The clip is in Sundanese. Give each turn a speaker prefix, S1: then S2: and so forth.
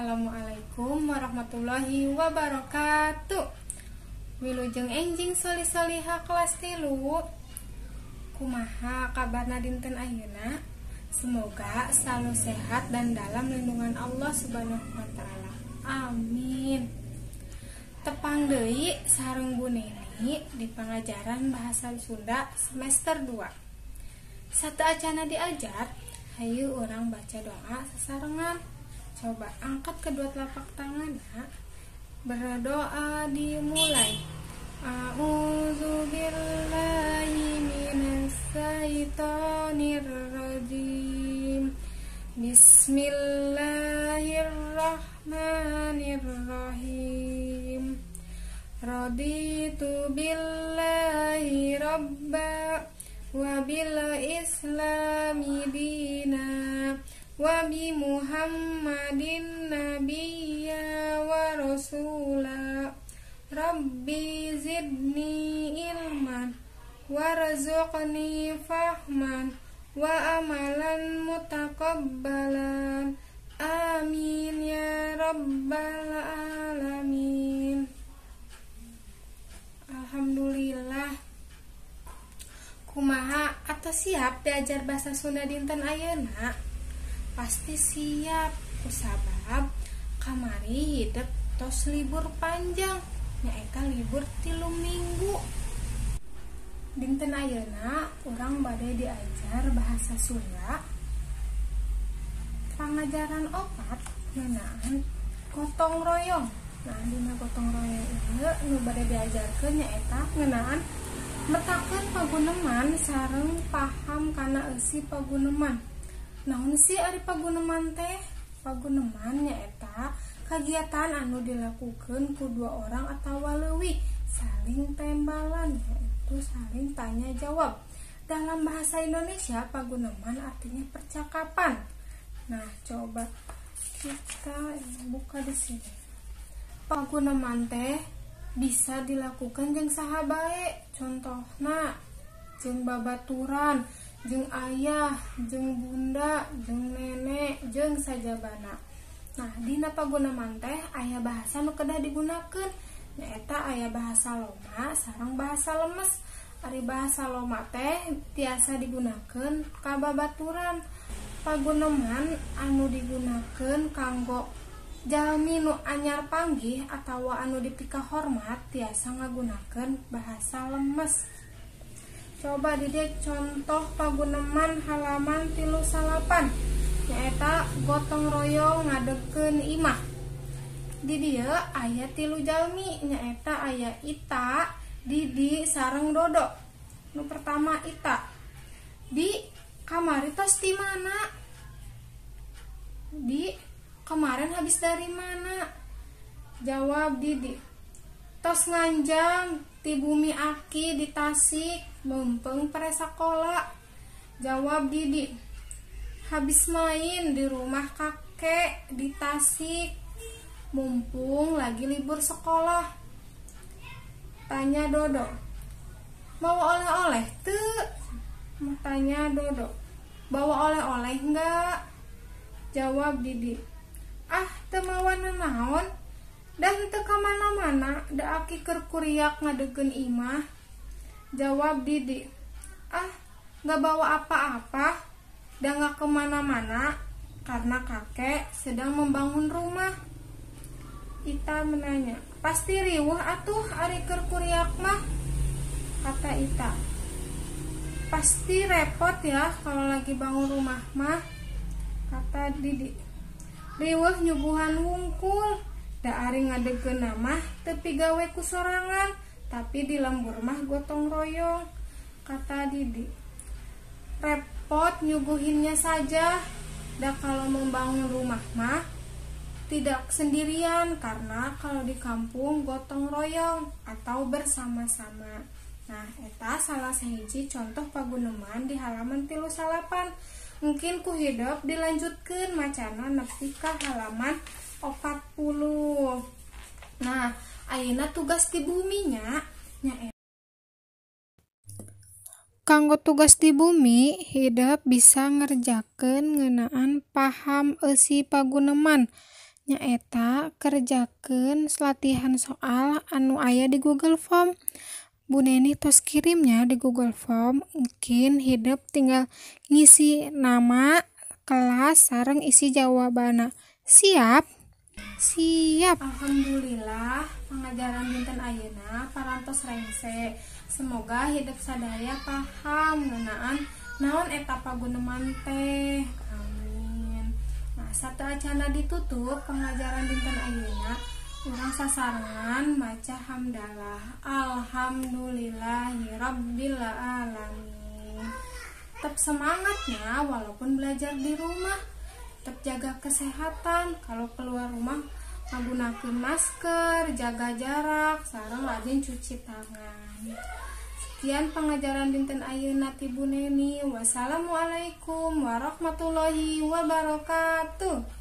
S1: Assalamualaikum warahmatullahi wabarakatuh. Wilujeng enjing soli-soliha kelas 3. Kumaha kabarna dinten ayeuna? Semoga selalu sehat dan dalam lindungan Allah Subhanahu wa taala. Amin. Tepang deui sareng Bu Neni di pangajaran Bahasa Sunda semester 2. Sateuacanna diajar, hayu urang baca doa sasarengan. Coba angkat kedua telapak tangan ya. Berdoa dimulai. A'udzu billahi minasyaitonir rajim. Bismillahirrahmanirrahim. Raditu billahi rabba wa bil islami dina wa bi Muhammadin nabiyya wa rasula. Rabbi zidni ilman warzuqni fahman wa amalan mutaqabbalan. Amin ya rabbal alamin. Alhamdulillah. Kumaha atau siap diajar bahasa Sunda dinten ayeuna? Pasti siap, kusabab kamari hidep tos libur panjang, nyaeta libur 3 minggu. Dinten ayeuna urang bade diajar bahasa Sunda pangajaran 4 ngeunaan gotong royong. Nah, dina gotong royong ieu nu bade diajarkeun nyaeta ngeunaan metakeun paguneman sareng paham kana eusi paguneman. Naon sih ari paguneman teh? Paguneman nyaeta kagiatan anu dilakukeun ku 2 orang atawa leuwih, saling tembalan, yaitu saling tanya jawab. Dalam bahasa Indonesia paguneman artinya percakapan. Nah, coba kita buka di sini. Paguneman teh bisa dilakukan jeung saha bae, contohna jeung babaturan, jeung ayah, jeung bunda, jeung nenek, jeung sajabana. Nah, dina paguneman teh aya bahasa nu kedah digunakeun, nyaeta aya bahasa loma sareng bahasa lemes. Ari bahasa loma teh tiasa digunakeun ka babaturan. Paguneman anu digunakeun kanggo jalmi nu anyar panggih atawa anu dipikahormat tiasa ngagunakeun bahasa lemes. Coba di dieu contoh paguneman halaman 39, nyaeta gotong royong ngadegkeun imah. Di dieu aya 3 jalmi, nyaeta aya Ita, Didi, sareng Dodo. Nu pertama Ita. Di kamari tos di mana? Di kemarin habis dari mana? Jawab Didi. Tos nganjang ti bumi aki di Tasik, mempeng presakola. Jawab Didi. Habis main di rumah kakek di Tasik, mumpung lagi libur sekolah. Tanya Dodo. Mau oleh-oleh teu? Tanya Dodo. Bawa oleh-oleh enggak? Jawab Didi. Ah, teu mawa nanaon. Dah teu ka mana-mana, da aki keur kuriak ngadegkeun imah. Jawab Didi. Ah, nggak bawa apa-apa, dah nggak kemana-mana karena kakek sedang membangun rumah. Ita menanya, pasti riweuh atuh ari keur kuriak mah, kata Ita. Pasti repot ya kalau lagi bangun rumah mah, kata Didi. Riweuh nyuguhan wungkul, da ari ngadegkeun mah teu pigawe ku sorangan, tapi di lembur mah gotong royong, kata Didi. Repot nyuguhinnya saja, da kalau membangun rumah mah tidak sendirian, karena kalau di kampung gotong royong atau bersama-sama. Nah, eta salah sahiji contoh paguneman di halaman 39. Mungkin ku hidep dilanjutkeun macana nepi ka halaman 40. Nah, ayeuna tugas di buminya nyaeta Kanggo tugas di bumi, hidep bisa ngerjakeun ngeunaan paham eusi paguneman. Nyaeta kerjakeun latihan soal anu aya di Google Form. Bu Neni tos kirimnya di Google Form, mungkin hidep tinggal ngisi nama, kelas, sareng isi jawabanna. Siap? Siap. Alhamdulillah pengajaran dinten ayeuna parantos rengse. Semoga hidep sadaya paham ngeunaan naon eta paguneman teh. Amin. Nah, sateuacanna ditutup pengajaran dinten ayeuna, urang sasarengan maca hamdalah. Alhamdulillahirabbil alamin. Tetap semangatnya walaupun belajar di rumah. Tetap jaga kesehatan. Kalau keluar rumah menggunakan masker, jaga jarak, sareng rajin cuci tangan. Sekian pengajaran dinten ayeuna ti Bu Neni. Wassalamualaikum warahmatullahi wabarakatuh.